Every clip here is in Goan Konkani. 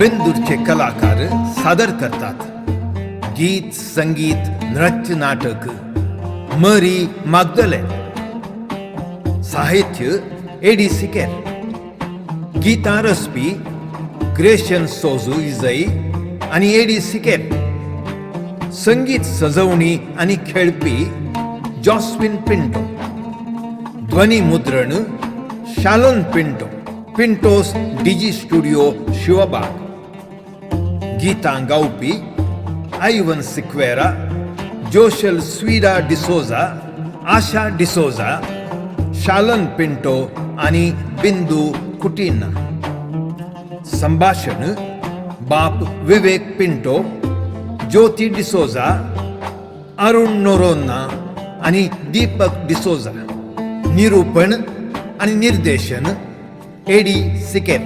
बेंदूरचे कलाकार सादर करतात गीत, संगीत, नृत्य, नाटक मरी मागदले, साहित्य एडी सिकेर, गीतां रचपी ग्रेशन सोजू इजई आनी एडी सिकेर, संगीत सजवणी आनी खेळपी जॉस्विन पिंटो, ध्वनी मुद्रण Shalon Pinto, Pintos digi studio Shivbagh, गितां गावपी आयवन सिक्वेरा, जोशल स्वीडा डिसोजा, आशा डिसोजा, शालन पिंटो आनी बिंदू कुटिन्हा. संभाशण बाप विवेक पिंटो, ज्योती डिसोजा, अरुण नोरोन्ना आनी दीपक डिसोजा. निरूपण आनी निर्देशन एडी सिकेर.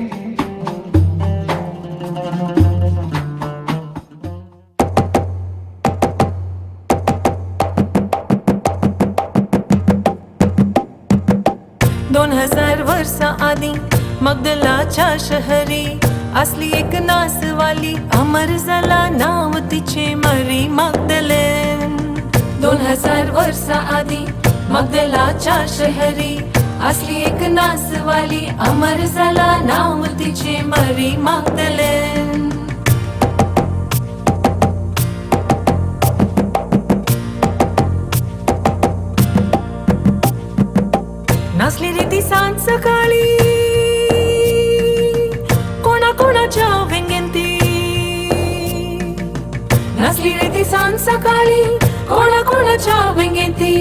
2000 वर्सां आदीं मगदलाच्या शहरी असली एक नासवाली, अमर जाला नांव तिचें मरी मागदलेन. 2000 वर्सां आदीं मगदलाच्या शहरी असली एक नासवाली, अमर जाला नांव तिचें मरी मागदलेन. नासली रे ती सांज सकाळी कोणा कोणाच्या वेंगेन ती, नासली रे ती सांज सकाळी कोणा कोणाच्या वेंगेन ती.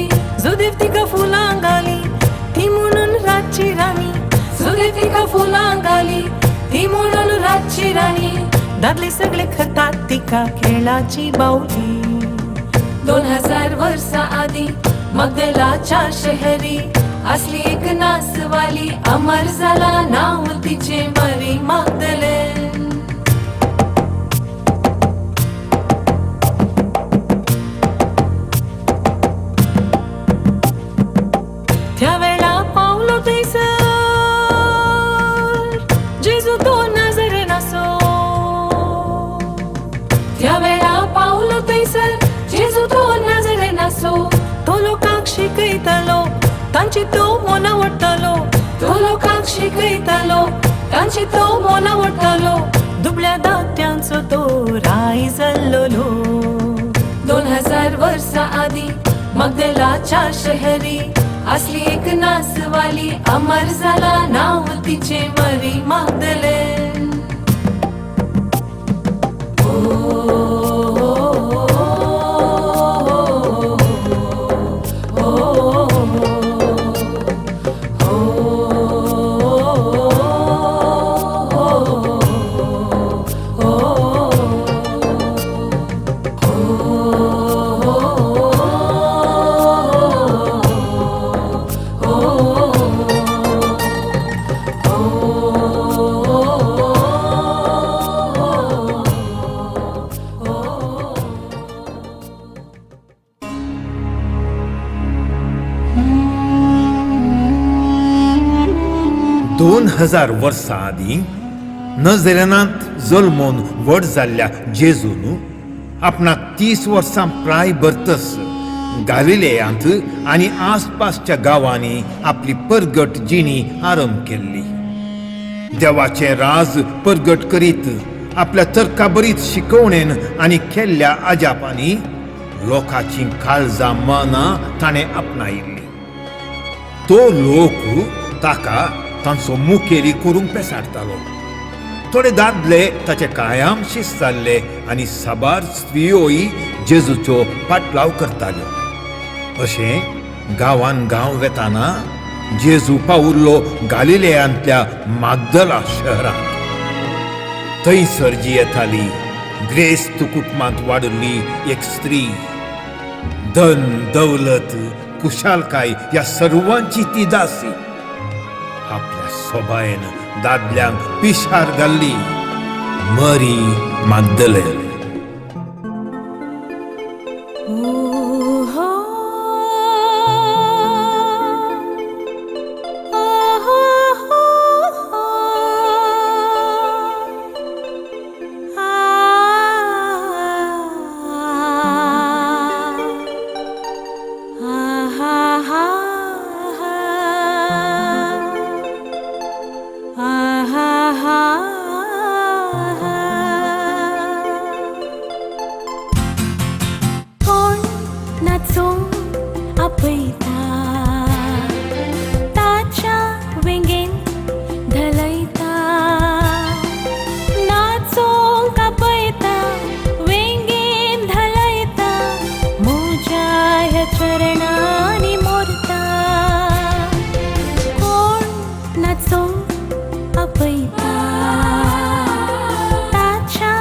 जुदेव तिका फुलां घाली ती म्हणून रातची राणी, जुदेव तिका फुलां घाली ती म्हणून रातची राणी. दादले सगळे करतात तिका खेळाची बावली. 2000 वर्सां आदीं मगदलाच्या शहरी असली एक नासवाली, अमर जाला नांव तिचें मरी मागदलेन. त्या वेळा पावलो थंयसर जेजू तो नाजरेनाचो, त्या वेळा पावलो थंयसर जेजू तो नाजरेनाचो. तो लोकांक शिकयतालो तांची तो मनां वडटालो, तो लोकांक शिकयतालो तांची तो मनां वडटालो. दुबळ्या दात्यांचो तो राय जाल्लो. 2000 वर्सां आदीं मगदलाच्या शहरी असली एक नासवाली, अमर जाला नांव तिचें मरी मागदलेन. 2000 वर्सां आदीं नजरेनांत जल्मून व्हड जाल्ल्या जेजून आपणाक 30 वर्सां प्राय भरतस गालिलेयांत आनी आसपासच्या गांवांनी आपली परगट जिणी आरंभ केल्ली. देवाचें राज परगट करीत आपल्या तर्काभरीत शिकवणेन आनी केल्ल्या अजापांनी लोकांची काळजां मनां ताणें आपणायिल्ली. तो लोक ताका तांचो मुखेली करूंक पेसाडटालो. थोडे दादले ताचे कायम शिस्त जाल्ले आनी साबार स्त्रियोय जेजूचो पाटलाव करताल्यो. अशें गांवान गांव वेताना जेजू पावुल्लो गालिलेयांतल्या मागदला शहरांत. थंयसर जी येताली ग्रेस्त कुटुंबांत वाडिल्ली एक स्त्री, धन दौलत कुशालकाय ह्या सर्वांची ती दासी. आपल्या सोबायेन दादल्यांक पिशार घाल्ली मरी मागदलेन. आहा हा हा. कोण नाचोवंक आपयता ताच्या वेंगेंत धलयता, नाचोवंक आपयता वेंगेंत धलयता, म्हज्या ह्या चरणांनी मोरता. कोण नाचोवंक आपयता ताच्या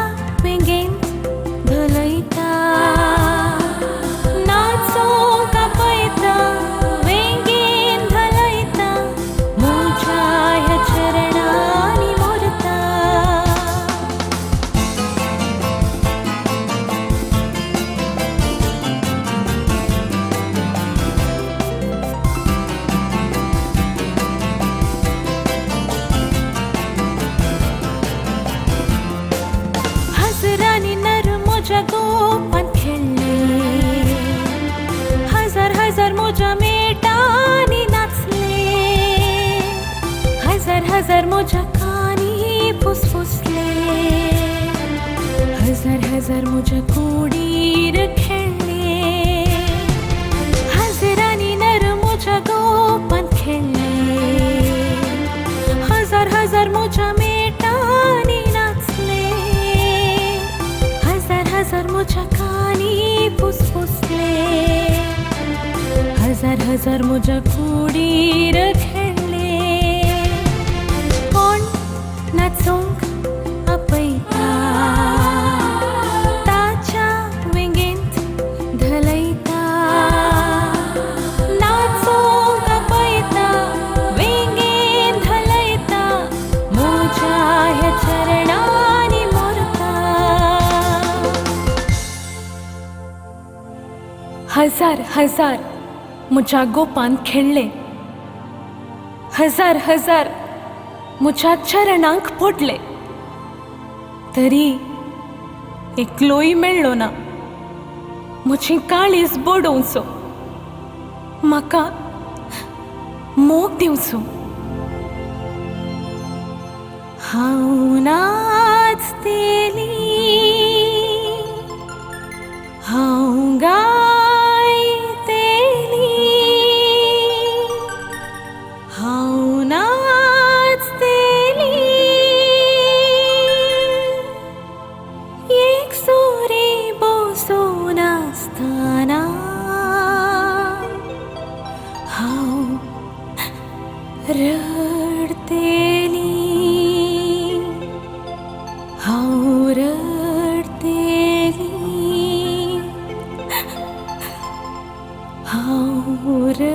वेंगेंत धलयता, नाचोवंक आपयता वेंगेंत धलयता, म्हज्या ह्या चरणांनी मोरता. हजरांनी नर म्हज्या गोपांत खेळ्ळे, हजार हजार म्हज्या मेटांनी नाचले, हजार हजार म्हज्या कानी फुसफुसले, हजार हजार म्हज्या कुडीर खेळ्ळे. हजरांनी नर म्हज्या गोपांत खेळ्ळे, हजार हजार म्हज्या मेटांनी नाचले, हजार हजार म्हज्या कानी फुसफुसले, हजार हजार म्हज्या कुडीर खेळ्ळे. कोण नाचोवंक आपयता ताच्या वेंगेंत धलयता, नाचोवंक आपयता वेंगेंत धलयता, म्हज्या ह्या चरणांनी मोरता. हजार हजार म्हज्या गोपांत खेळ्ळे, हजार हजार म्हज्या चरणांक पडले, तरी एकलोय मेळ्ळो ना म्हजी काळीज बडोवचो, म्हाका मोग दिवचो. हांव नाचतेली, हांव गायतेली, हांव नाचतेली, एक सोरे बसून आसतना हांव रडतेली, हांव रडतेली, हांव रडतेली.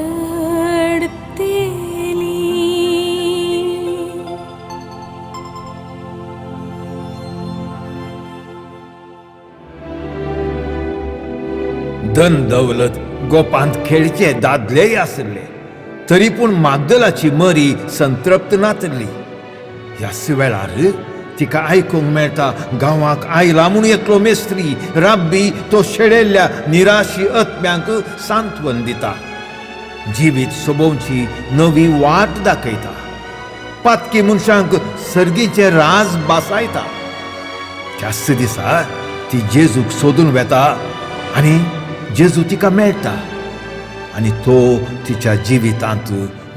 धन दौलत गोपांत खेळचे दादलेय आसले तरी पूण मागदलाची मरी संतृप्त नातली. ह्याच वेळार तिका आयकूंक मेळटा गांवाक आयला म्हूण एकलो मेस्त्री राब्बी तो शेळेल्ल्या निराशी आत्म्यांक सांत्वन दिता, जिवीत सोबोवची नवी वाट दाखयता, पातकी मनशांक सर्गीचे राज बासायता. त्याच दिसा ती जेजूक सोदून वेता आनी जेजू तिका मेळटा आनी तो तिच्या जिवितांत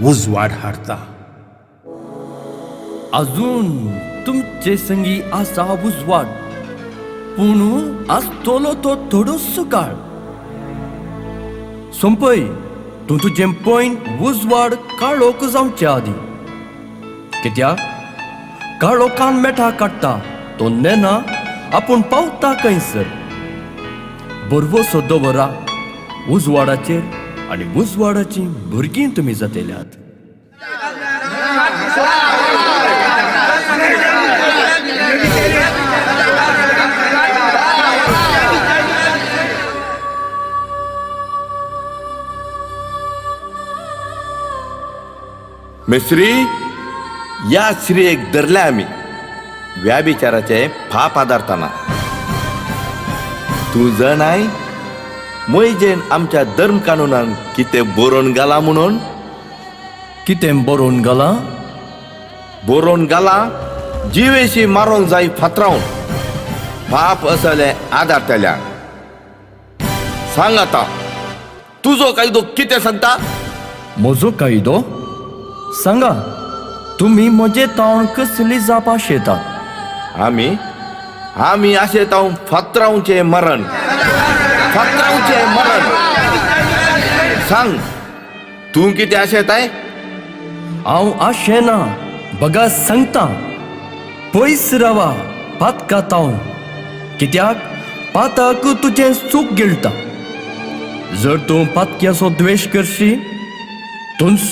उजवाड हाडटा. अजून तुमचे संगी आसा उजवाड, पूण आसतलो तो थोडोसो काळ. सोंपय तूं तुजें पयन उजवाड काळोख जावचे आदी, कित्याक काळोखान मेठा काडटा तो नेना आपूण पावता खंयसर. बरवसो दवरा उजवाडाचेर आनी उजवाडाची भुरगीं तुमी जातेल्यात. मेस्त्री, या श्रीयेक धरल्या आमी व्याभिचाराचे फाप आदारतना. तूं जाणाय मोयजेन आमच्या धर्म कानुनान कितें बरोवन घालां म्हणून? कितें बरोवन घालां? बरोवन घाला जिवेशी मारोंक जाय फातरावन पाप असले आदारतल्या. सांग आतां तुजो कायदो कितें सांगता? म्हजो कायदो सांगा, तुमी म्हजे तावन कसली जाप आशेतात? आमी आमी आशेताव फातरावचें मरण, फातरावचें मरण. सांग तूं कितें आशेताय? हांव आशेना, बगा सांगता, पयस रावा पातका तावन, कित्याक पातक तुजें चूक गिळटा. जर तूं पातक्याचो द्वेश करशी तूंच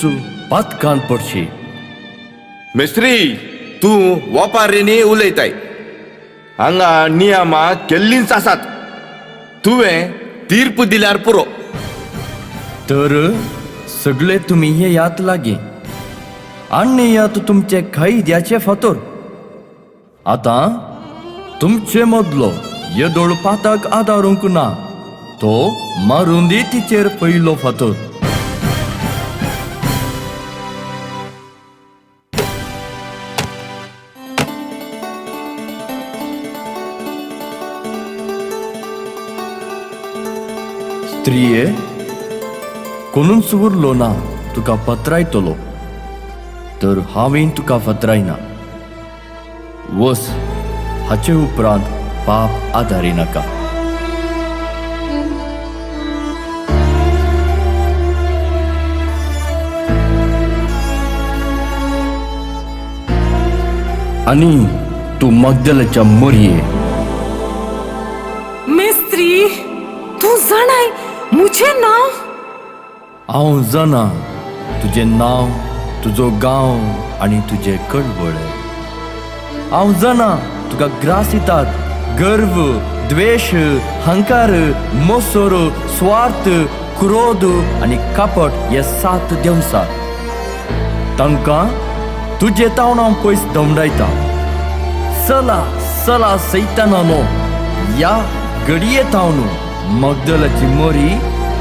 पातकान पडशी. मिस्त्री तूं वपारींनी उलयताय, हांगा नियमां केल्लींच आसात, तुवें तीर्प दिल्यार पुरो. तर सगळे तुमी येयात लागीं आनी येयात तुमचे कायद्याचे फातोर. आतां तुमचे मदलो येदोळ पातक आदारूंक ना तो मारून दी तिचेर पयलो फातोर. स्त्रिये कोणूच उरलो ना तुका पत्रायतलो, तर हांवें तुका पत्रायना. वस, हाचे उपरांत पाप आदारी नाका. आनी तूं मगदलाच्या मरये. मिस्त्री तूं जाणाय मुझे नांव? हांव जाणा तुजें नांव, तुजो गांव आनी तुजे कळवळे. हांव जाणा तुका ग्रास दितात गर्व, द्वेश, हंकार, मोसोर, स्वार्थ, क्रोध आनी कापट हे 7 देवसात. तांकां तुजे तावन हांव पयस दमडायता. चला चला सैतानानो, ह्या घडये तावन मगदलाची मोरी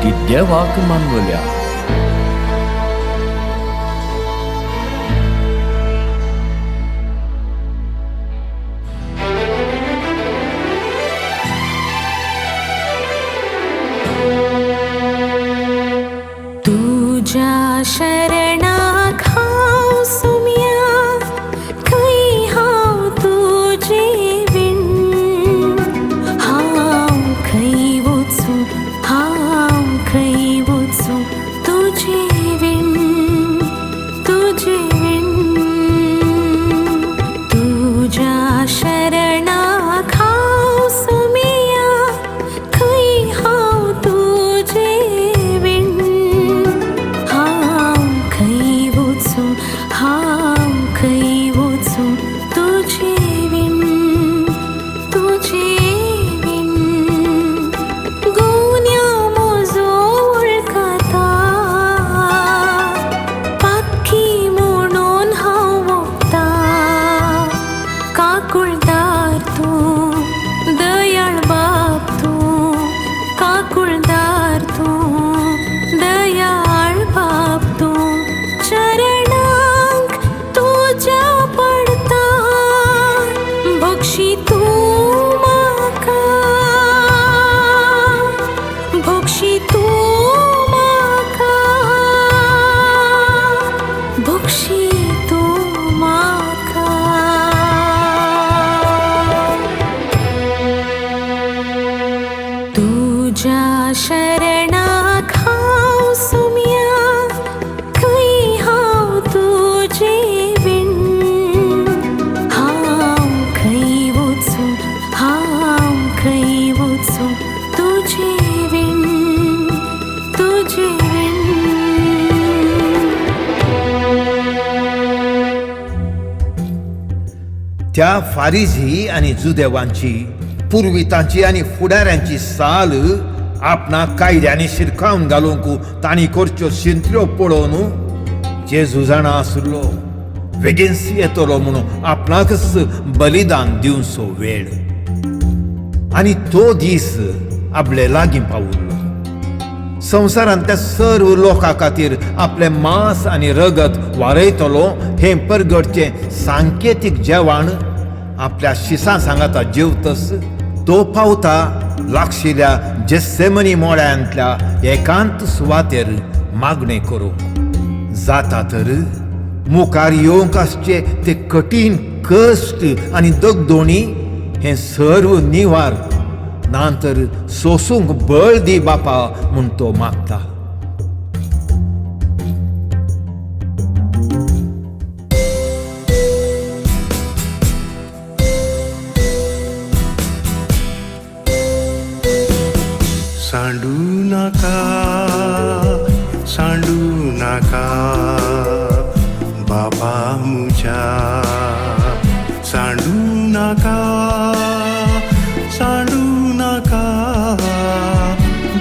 ती देवाक मानवल्या. तुझ्या शरणाक हांव सुम्या, खंय हांव तुजे वीण, हांव खंय वचूं, हांव खंय वचूं तुजे वीण, तुजे वीण. तुझ्या शरणाक हांव सुम्या, खंय हांव तुजे वीण, हांव खंय वचूं, हांव खंय वचूं तुजे वीण, तुजे वीण. गुन्यांव म्हजो वळखता, पाखी म्हणून हांव वखता, काकुळदार तूं, दयाळ बाप तूं, काकुळदार तूं, दयाळ बाप तूं, चरणांक तुज्या पडता, भोगशी तूं म्हाका, भोगशी तूं म्हाका, भोगशी तूं म्हाका. तुझ्या शरणाक हांव सुम्या, खंय हांव तुजे वीण, हांव खंय वचूं, हांव खंय वचूं तुजे वीण, तुजे वीण. त्या फारिजी आनी जुदेवांची, पुर्वितांची आनी फुडाऱ्यांची साल आपणा कायद्यांनी शिरकावन घालूंक तांणी करच्यो शिंत्र्यो पळोवन जेजू जाणा आसलो वेगींच येतलो म्हणून आपणाकच बलिदान दिवचो वेळ, आनी तो दीस आपले लागीं पावुल्लो. संवसारांतल्या सर्व लोकां खातीर आपलें मांस आनी रगत वारयतलो हें परगटचें सांकेतीक जेवण आपल्या शिसां सांगाता जेवतस तो पावता लागशिल्या जेस्सेमनी मोळ्यांतल्या एकांत सुवातेर मागणें करूंक जाता तर मुखार येवंक आसचे ते कठीण कश्ट आनी दगदोणी हें सर्व निवार ना तर सोसूंक बळ दी बापा म्हूण तो मागता. सांडू नाका, सांडू नाका बाबा मुझ्या, सांडू नाका, सांडू नाका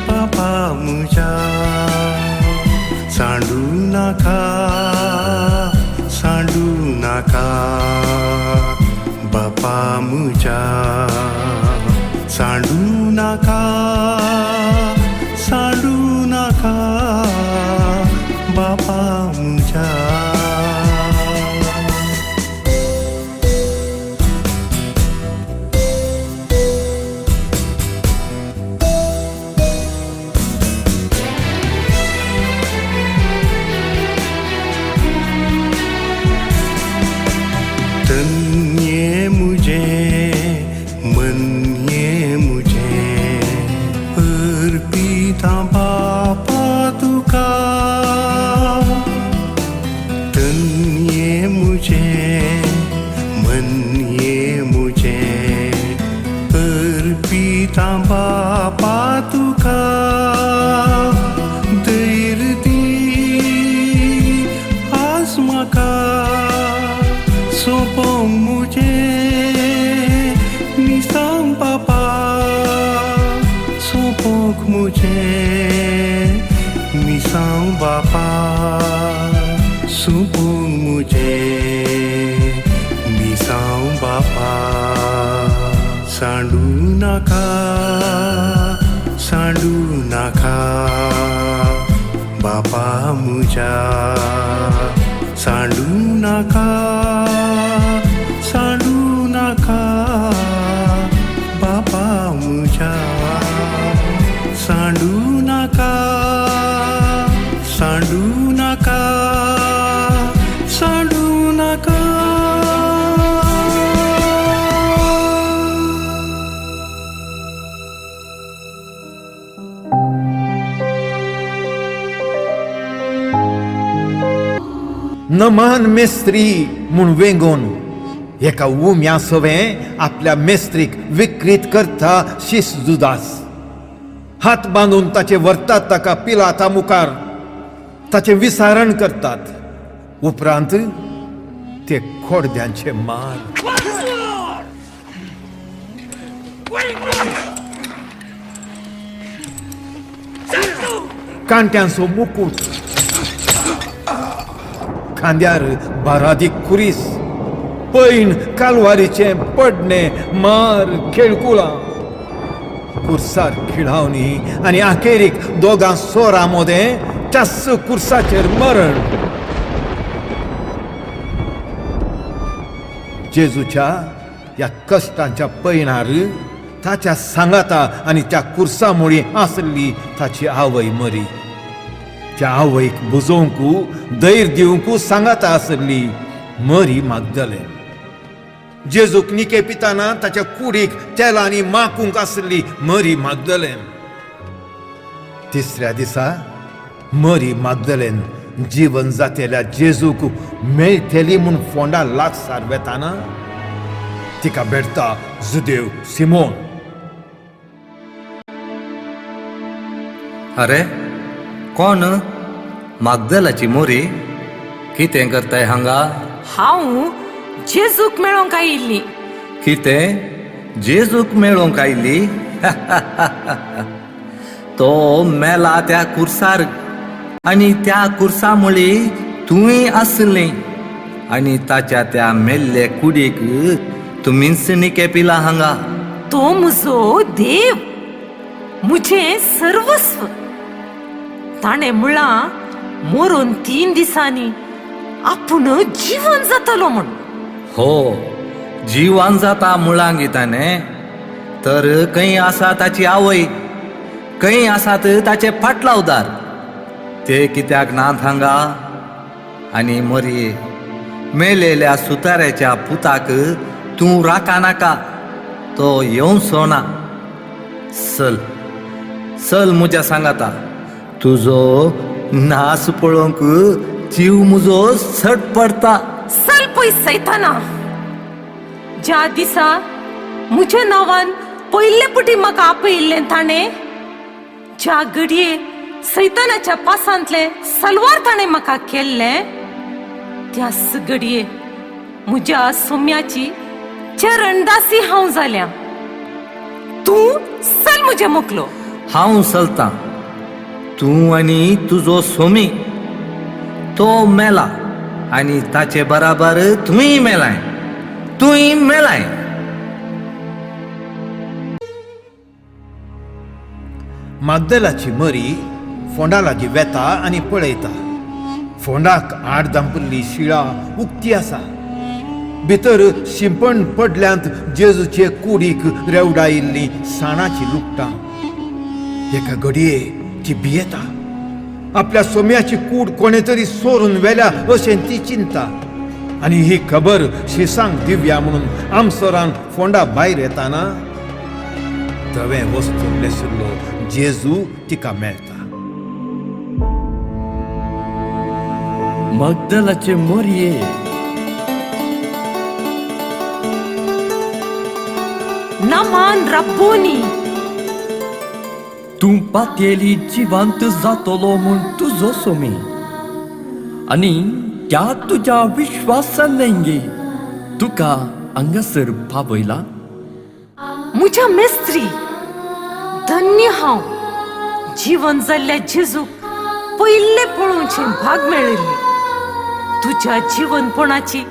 बाबा मुझ्या, सांडू नाका, सांडू नाका बाबा मुझ्या, सांडू नाका, सांडू नाका बाबा मुझ्या. तन्ये मुझे मन्ये मुझे अर्पिता बापा तुका, तन्ये मुझे मन्ये मुझे अर्पिता बापा तुका, धैर्य दी आज म्हाका सोंपो मुझे मिसांग बापा, सोंपोंक मुझे मिसांग बापा, सोंपोंक मुझे मिसांग बापा. सांडू नाका, सांडू नाका बापा मुझ्या, सांडू नाका, सांडू नाका बाबा मुझ्या, सांडू नाका, सांडू नाका, सांडू नाका. नमान मेस्त्री म्हूण वेंगोवन एका उम्या सवें आपल्या मेस्त्रीक विक्रीत करता शीस जुदास. हात बांदून ताचे व्हरतात ताका पिलाता मुखार, ताचें विसारण करतात. उपरांत ते खोडद्यांचे मार. कांट्यांचो मुकूट, खांद्यार बारादीक खुरीस, पैण कालवारीचें पडणें, मार खेळकुळां, कुर्सार खिळावणी आनी आखेरीक दोगां सोरां मोदें त्याच कुर्साचेर मरण. जेजूच्या ह्या कश्टांच्या पैणार ताच्या सांगाता आनी त्या कुर्सा मुळी आसली ताची आवय मरी. त्या आवयक बुजोवंक धैर्य दिवंक सांगाता आसली मरी मागदलें. जेजूक निके पिताना ताच्या कुडीक तेलांनी माकूंक आसली मरी मागदलें. तिसऱ्या दिसा मरी मागदलेन जीवन जातेल्या जेजूक मेळटली म्हूण फोंडा लागसार वेताना तिका भेटता जुदेव सिमोन. अरे कोण मागदलाची मोरी कितें करताय हांगा? हांव जेजूक मेळोंक आयिल्ली. कितें जेजूक मेळोंक आयिल्ली? तो मेला त्या कुर्सार आनी त्या कुर्सा मुळी तूंय आसली आनी ताच्या त्या मेल्ले कुडीक तुमीच निके पिला हांगा. तो म्हजो देव, म्हजें सर्वस्व. ताणें म्हळां मरून 3 दिसांनी आपूण जिवन जातलो म्हूण. हो जिवान जाता मुळां ताणें तर खंय आसा ताची आवय, खंय आसात ताचे फाटलावदार, ते कित्याक ना हांगा? आनी मरये मेलेल्या सुताऱ्याच्या पुताक तूं राखा नाका, तो येवचो ना. चल चल म्हज्या सांगाता, तुजो नास पळोवंक जीव म्हजो सट पडता. चल पळय सैताना, ज्या दिसा म्हज्या नांवान पयले पटी म्हाका आपयिल्लें ताणें, ज्या घडये सैतानाच्या पासांतलें सलवार ताणें म्हाका केल्लें, त्याच घडये म्हज्या सोम्याची चरणदासी हांव जाल्या. तूं चल म्हजें मोकलो. हांव चलतां, तूं आनी तुजो सोमी. तो मेला आनी ताचे बराबर तूंय मेलाय, तूंय मेलाय. मागदलाची मरी फोंडा लागीं वेता आनी पळयता. फोंडाक आड दांपिल्ली शिळा उक्ती आसा. भितर शिंपण पडल्यांत जेजूचे कुडीक रेवडायिल्लीं साणाची लुकटां. एका घडये ती भियेता. आपल्या सोम्याची कूड कोणे तरी सोरून व्हेल्या अशें ती चिंता आनी ही खबर शिसांक दिवया म्हणून आमसरान फोंडा भायर येताना धवें वस्तू न्हेशिल्लो जेजू तिका मेळटा. मगदलाचे मोरये, नमान रब्बोनी, तूं पातयेली जिवांत जातलो म्हूण तुजो सोमी आनी त्या तुज्या विश्वासान लेंगी तुका हांगासर पावयला. म्हज्या मेस्त्री, धन्य हांव जिवन जाल्ल्या जेजूक पयले पळोवचें भाग मेळिल्लें. तुज्या जिवनपणाची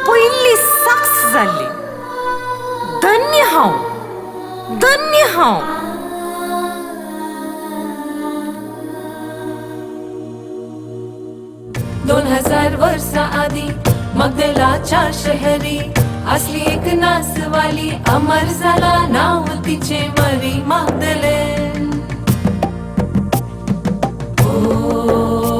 पयली साक्ष जाल्ली. धन्य हांव, धन्य हांव. दोन 2000 वर्सां आदीं मगदलाच्या शहरी असली एक नासवाली, अमर जाला नांव तिचें मरी मागदलेन. ओ